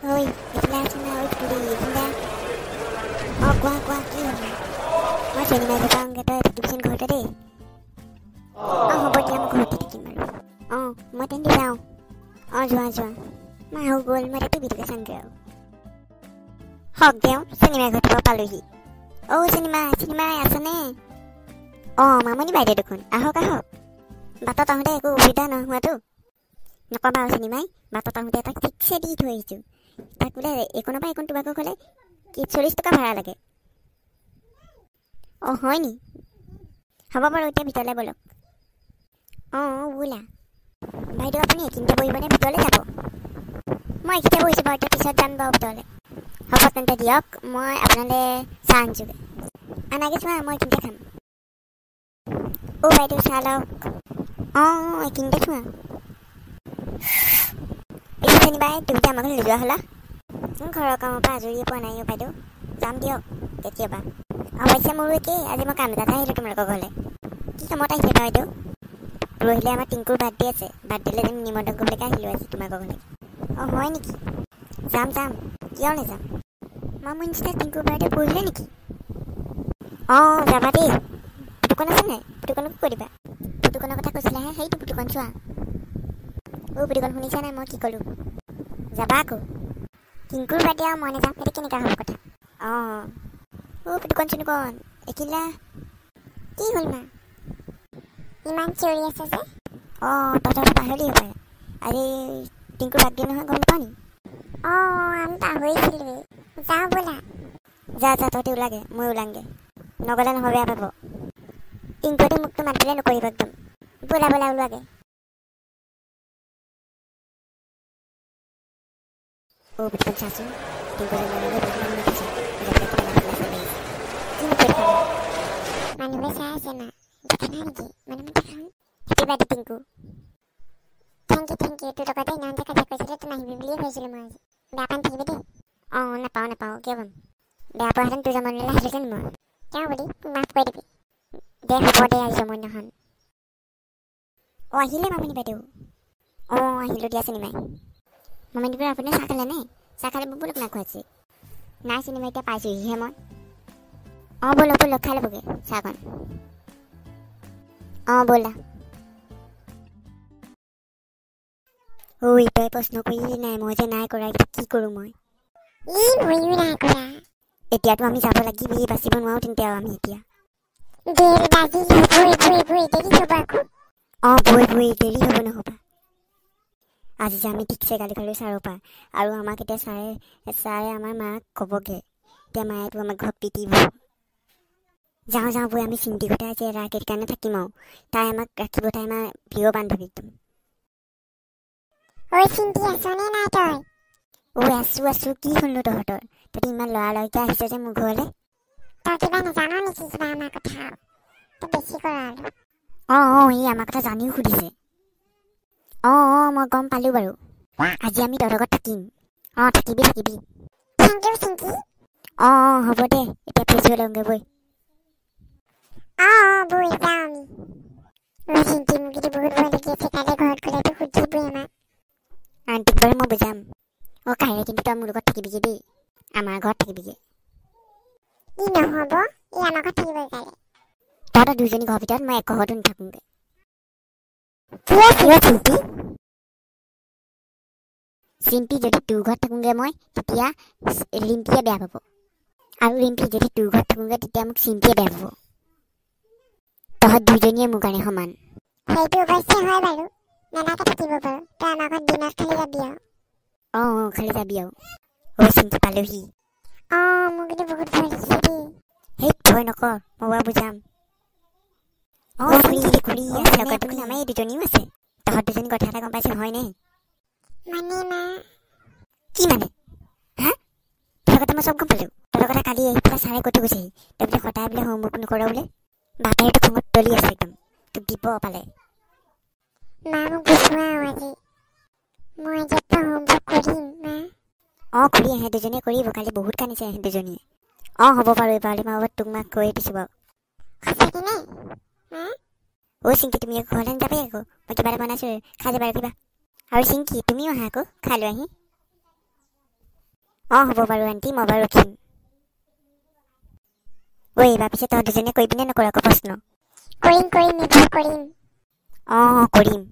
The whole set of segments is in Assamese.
ঐ এইফালে আছোন না, ঐ খুৰী এইফালে। অঁ কোৱা কোৱা, কি হ'ল? মই চিনেমা ঘৰৰ পৰা আহোঁগৈ, তই থাকিবিচোন ঘৰতে দেই। অঁ হ'ব দিয়া, মই ঘৰতে থাকিম বাৰু। অঁ মই তেন্তে যাওঁ। অঁ যোৱা যোৱা। মা হৈ গ'ল, মই এতিয়া টিভিটোকে চাওঁগৈ আৰু। হওক তেওঁ চিনেমা ঘৰটোৰ পৰা পালোহি। অ' চিনেমা চিনেমা আছেনে? অঁ মামনি বাইদেউ দেখোন, আহক আহক। বাটত আহোঁতে একো অসুবিধা নোহোৱাতো নক'বা আৰু। চিনেমাই বাটত আহোঁতে তাক ঠিকছে দি থৈ আহিছোঁ। তাক বোলে এইকণৰ পৰা এইকণ তোমালোকৰ ঘৰলৈ কি 40 টকা ভাড়া লাগে। অঁ হয় নি? হ'ব বাৰু, এতিয়া ভিতৰলৈ ব'লক। অঁ ব'লা বাইদেউ, আপুনি এইখিনিতে বহিবনে ভিতৰলৈ যাব? মই এইখিনিতে বহিছোঁ বাৰু, এতিয়া পিছত যাম বাৰু ভিতৰলৈ। হ'ব তেন্তে দিয়ক, মই আপোনালৈ চাহ আনিছোঁগৈ। আনাগৈ চোৱা, মই এইখিনিতে খাম। অ' বাইদেউ চাহ লওক। অঁ অঁ এইখিনিতে থোৱা। পিছে যেনিবা তুমি যে আমাৰ ঘৰলৈ নোযোৱা হ'লা? ঘৰৰ কামৰ পৰা আজৰিয়ে পোৱা নাই অ' বাইদেউ, যাম দিয়ক কেতিয়াবা। অৱশ্যে মোৰো একেই, আজি মই কাম এটাতহে আহিলোঁ তোমালোকৰ ঘৰলৈ। কি কামত আহিলে বাইদেউ? পৰহিলৈ আমাৰ টিংকুৰ বাৰ্থডে আছে, বাৰ্থডেলৈ যাম, নিমন্ত্ৰণ কৰিবলৈকে আহিলোঁ আজি তোমালোকৰ ঘৰলৈ। অঁ হয় নেকি? যাম যাম, কিয় নাযাম। মামুৰ নিচিনা টিংকুৰ বাৰ্থডে পৰহিলৈ নেকি? অঁ যাবা দেই। পুতুকণ আছে নাই? পুতুকণকো কৈ দিবা। পুতুকণৰ কথা কৈছিলাহে, সেইটো পুতুকণ চোৱা। অ' পুতুকণ শুনিছা নাই মই কি ক'লোঁ? যাবা আকৌ। টিংকুৰ বাৰ্থডে আৰু মই নাযাম, সেইটো কেনেকুৱা হ'ব কথা? অঁ অ' পুতুকণ চুনুকণ এখিলা। কি হ'ল মা, ইমান চিঞৰি আছে যে? অঁ তহঁতৰ পাহৰিলি হ'বলা, আজি টিংকুৰ বাৰ্থডে নহয়, গম নাপাৱ নি? অঁ আমি পাহৰিছিলোঁৱেই, যাওঁ ব'লা। যা যা তহঁতি ওলাগে, মই ওলাংগে, নগ'লে নহয় বেয়া পাব। টিংকুৱেতো মোকতো মাতিলে নকৰিব একদম। ব'লা ব'লা ওলোৱাগে। অ' পুতুকণ চাচোন, টিংকুজনী বহুত মানুহ মাতিছে, যাবলৈ কিবা মাতিবলৈ আহিছে। কিনো কৰি থাকা? মানুহবোৰে চাই আছে মা, দেখা নাই নেকি? মনে মনে থাকাচোন। Happy birthday Tinku. Thank you thank you, তোৰ লগতে সেইদিনাখন যে কাজিয়া কৰিছিলোঁ, তই নাহিবি বুলিয়ে ভাবিছিলোঁ মই আজি। বেয়া পাই নাথাকিবি দেই। অঁ নাপাওঁ নাপাওঁ, কিয় পাম? বেয়া পোৱাহেঁতেন তোৰ জন্মদিনলৈ আহিলোহেঁতেন মই। তেওঁ বুলি মোক মাফ কৰি দিবি। দে হ'ব দে, আজি জন্মদিনাখন। অঁ আহিলে মামনি বাইদেউ? অঁ আহিলোঁ দিয়া চিনেমাই। মামনি বাইদেউ আপুনি চাহ খালে নে? চাহ খালে ব'লক না খুৱাইছে। নাই চিনেমা এতিয়া পাইছোঁহিহে মই। অঁ ব'লক ব'লক, খাই ল'বগৈ চাহকণ। অঁ ব'লা। ঐ তই প্ৰশ্ন কৰিলি নাই, মই যে নাই কৰা, এতিয়া কি কৰোঁ মই? ই ময়ো নাই কৰা। এতিয়াতো আমি যাব লাগিবই, বাচিব নোৱাৰোঁ তেন্তে আৰু আমি এতিয়া। দেৰি বাজি বৈ বৈ বৈ দেৰি হ'ব আকৌ। অঁ বৈ বৈ দেৰি হ'ব নহ'বা। আজি যে আমি ঠিকছে গালি খালোঁ ছাৰৰ পৰা, আৰু আমাক এতিয়া ছাৰে আমাৰ মাক ক'বগৈ, এতিয়া মায়েতো আমাক ঘৰত পিটিব। যাওঁ যাওঁ বৈ, আমি চিন্তি ঘৰতে আজি ৰাতিৰ কাৰণে থাকিম আৰু। তাই আমাক ৰাখিব, তাই আমাৰ প্ৰিয় বান্ধৱী একদম। ঐ চিন্তি আছনে নাই তই? ঐ আছোঁ আছোঁ, কি হ'লনো তহঁতৰ? তহঁতি ইমান লৰালৰিকৈ আহিছ যে মোৰ ঘৰলৈ। তই কিবা নাজান নেকি কিবা আমাৰ কথা? তই বেছি কৰ আৰু। অঁ অঁ ই আমাৰ কথা জানিও সুধিছে। অঁ অঁ মই গম পালোঁ বাৰু, আজি আমি তহঁতৰ ঘৰত থাকিম। অঁ থাকিবি থাকিবি। Thank you Chinki. অঁ অঁ হ'ব দে, এতিয়া ফ্ৰেছ হৈ লওঁগৈ বৈ। অঁ অঁ বৈ যাওঁ আমি। ঐ চিংকি, মোৰ কিন্তু বহুত ভয় লাগি আছে, কাইলৈ ঘৰত গ'লেতো সুধিবই আমাক। আণ্টিক বাৰু মই বুজাম। অঁ কাইলৈ কিন্তু তই মোৰ লগত থাকিবিগৈ দেই, আমাৰ ঘৰত থাকিবিগৈ। ই নহ'ব, ই আমাৰ ঘৰত থাকিব কাইলৈ। তহঁতৰ দুজনী ঘৰৰ ভিতৰত মই এক ঘৰতো নাথাকোঁগৈ। কি আছিল অ' চিম্পী? চিম্পী যদি তোৰ ঘৰত থাকোঁগৈ মই, তেতিয়া ৰিম্পীয়ে বেয়া পাব। আৰু ৰিম্পী যদি তোৰ ঘৰত থাকোঁগৈ, তেতিয়া মোক চিম্পীয়ে বেয়া পাব। তহঁত দুজনীয়ে মোৰ কাৰণে সমান। সেইটো অৱশ্যে হয় বাৰু, নালাগে থাকিব বাৰু, তই আমাৰ ঘৰত দিনত খালি যাবি আৰু। অঁ অঁ খালি যাবি আৰু। অ' চিম্পী পালোহি। অঁ মোৰ কিন্তু বহুত ভয় লাগিছে দেই। সেই ভয় নকৰ, মই বাৰু বুজাম। অঁ খুৰী খুৰী আছে লগত দেখোন, আমাৰ এই দুজনীও আছে। তহঁত দুজনী কথা এটা গম পাইছোঁ হয়নে? মানে মা? কি মানে হা? তোৰ কথা মই চব গম পালোঁ। তোৰ কথা কালি আহি পেলাই ছাৰে কৈ থৈ গৈছেহি, তই বোলে সদায় বোলে হোমৱৰ্ক নকৰ বোলে। বাপেৰেতো খঙত জ্বলি আছে একদম, তোক দিব পালে। মা মোক বুজোৱা আৰু আজি, মই আজিৰ পৰা হোমৱৰ্ক কৰিম মা। অঁ খুৰী, এহেঁত দুজনীয়ে কৰিব, কালি বহুত কান্দিছে এহেঁত দুজনীয়ে। অঁ হ'ব বাৰু, এইবাৰলৈ মই তোক মাক কৈয়ে দিছোঁ বাৰু। সঁচাকৈ নে মা? অ' চিংকি তুমি আকৌ ঘৰলৈ নাযাবি আকৌ, মই কিবা এটা বনাইছোঁ খাই যাবা ৰখিবা। আৰু চিংকি তুমিও আহা আকৌ, খাই লৈ আহি। অঁ হ'ব বাৰু আণ্টি, মই বাৰু ৰখিম। ঐ এইবাৰ পিছে তহঁত দুজনীয়ে কৰিবিনে নকৰ আকৌ প্ৰশ্ন? কৰিম কৰিম, এইবাৰ কৰিম। অঁ কৰিম।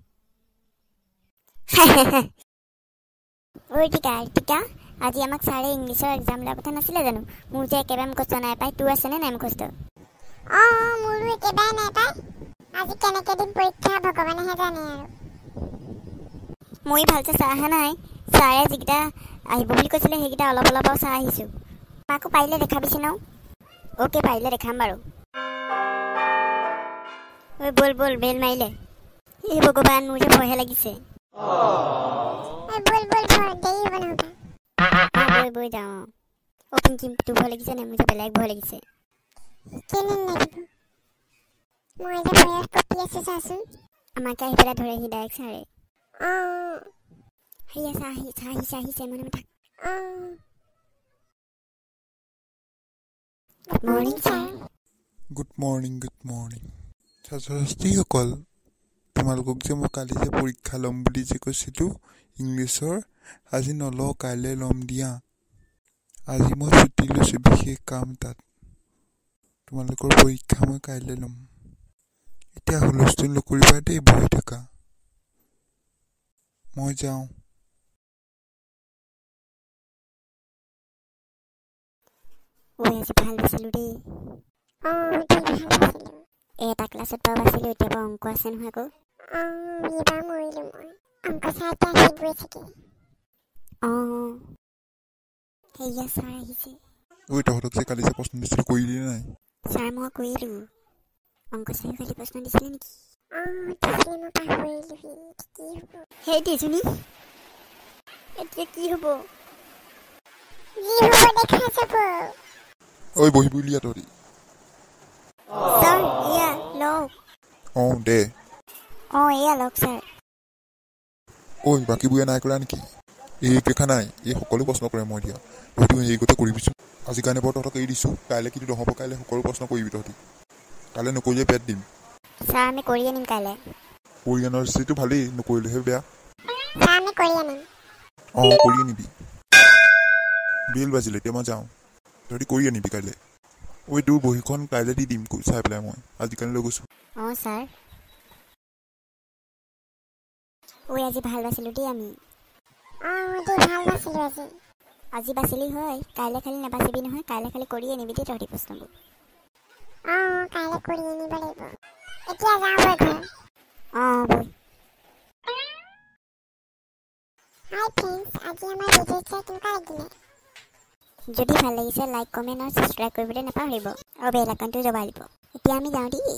ঐ ৰিতিকা, ৰিতিকা, আজি আমাক ছাৰে ইংলিছৰ এক্সাম লোৱাৰ কথা নাছিলে জানো? মোৰ যে একেবাৰে মুখস্থ নাই পাই, তোৰ আছেনে নাই মুখস্থ? অঁ অঁ, মোৰো একেবাৰে নাই পাই। আজি কেনেকৈ দিম পৰীক্ষা ভগৱানেহে জানে আৰু। ময়ো ভালছে চাই অহা নাই, ছাৰে যিকেইটা আহিব বুলি কৈছিলে সেইকেইটা অলপ অলপ আৰু চাই আহিছোঁ। মাকো পাৰিলে দেখাবিচোন আৰু। অ'কে, পাৰিলে দেখাম বাৰু। ঐ ব'ল ব'ল, বেল মাৰিলে। এই ভগৱান, মোৰ যে ভয়হে লাগিছে। ঐ ব'ল ব'ল, ভয় দেৰি হ'ব নহ'বা। অঁ বৈ বৈ যাওঁ। অঁ অ' পিংকি, তোৰ ভয় লাগিছে নাই? মোৰ যে বেলেগ ভয় লাগিছে। কেলে নালাগিব, মই যে ভয়ত কঁপি আছোঁ চাচোন। আমাকে আহি পেলাই ধৰেহি ডাইৰেক্ট ছাৰে। অঁ সেয়া ছাৰ আহি, ছাৰ আহিছে আহিছে, মনে মনে থাক। অঁ। Good morning sir. Good morning, good morning. ছাত্ৰ ছাত্ৰীসকল, তোমালোকক যে মই কালি যে পৰীক্ষা ল'ম বুলি যে কৈছিলোঁ ইংলিছৰ, আজি নলওঁ, কাইলৈ ল'ম দিয়া। আজি মই ছুটি লৈছোঁ বিশেষ কাম তাত। তোমালোকৰ পৰীক্ষা মই কাইলৈ ল'ম। এতিয়া হুলস্থুল নকৰিবা দেই, বহি থাকা। মই যাওঁ। ঐ আজি ভাল বাচিলোঁ দেই। অঁ দেই, ভাল বাচিলোঁ। এটা ক্লাছত বাৰু বাচিলোঁ, এতিয়া বাৰু অংক আছে নহয় আকৌ। অঁ এইবাৰ মৰিলোঁ মই, অংক ছাৰ এতিয়া আহিবই চাগে। অঁ সেয়া ছাৰ আহিছে। ঐ তহঁতক যে কালি যে প্ৰশ্ন দিছিলোঁ কৰিলি নে নাই? ছাৰ মই কৰিলোঁ। অংক ছাৰে কালি প্ৰশ্ন দিছিলে নেকি? অঁ দিছিলে, মই পাহৰিলোহি। কি হ'ব? সেই দুজনী, এতিয়া কি হ'ব? যি হ'ব দেখা যাব। ঐ বহি উলিয়া তহঁতি। ছাৰ এয়া লওক। অঁ দে। অঁ এয়া লওক ছাৰ। ঐ বাকীবোৰে নাই কৰা নেকি? এই দেখা নাই, এই সকলো প্ৰশ্ন কৰে মই দিয়া। তহঁতিও এই গতে কৰিবিচোন। আজি কাৰণে বাৰু তহঁতক এৰি দিছোঁ, কাইলৈ কিন্তু নহ'ব, কাইলৈ সকলো প্ৰশ্ন কৰিবি তহঁতি। কাইলৈ নকৰিলে পেট দিম। ছাৰ আমি কৰি আনিম কাইলৈ। কৰি আনাটো ভালেই, নকৰিলেহে বেয়া। ছাৰ আমি কৰি আনিম। অঁ কৰি আনিবি। বেল বাজিলে, এতিয়া মই যাওঁ। তহঁতি কৰি আনিবি কাইলৈ। ঐ তোৰ বহীখন কাইলৈ দি দিম চাই পেলাই, মই আজি কাৰণে লৈ গৈছোঁ। অঁ ছাৰ। ঐ আজি ভাল বাচিলোঁ দেই আমি। অঁ দেই, ভাল বাচিলোঁ আজি। আজি বাচিলি হয়, কাইলৈ খালি নাবাচিবি নহয়। কাইলৈ খালি কৰি আনিবি দেই তহঁতি প্ৰশ্নবোৰ। অঁ কাইলৈ কৰি আনিব লাগিব। এতিয়া যাওঁ বৈ ঘৰ। অঁ বৈ। হাই ফ্ৰেণ্ডছ, আজি আমাৰ ভিডিঅ' চাই কেনেকুৱা লাগিলে? যদি ভাল লাগিছে লাইক, কমেণ্ট আৰু ছাবস্ক্ৰাইব কৰিবলৈ নাপাহৰিব আৰু বেল আইকনটো দবাই দিব। এতিয়া আমি যাওঁ দেই।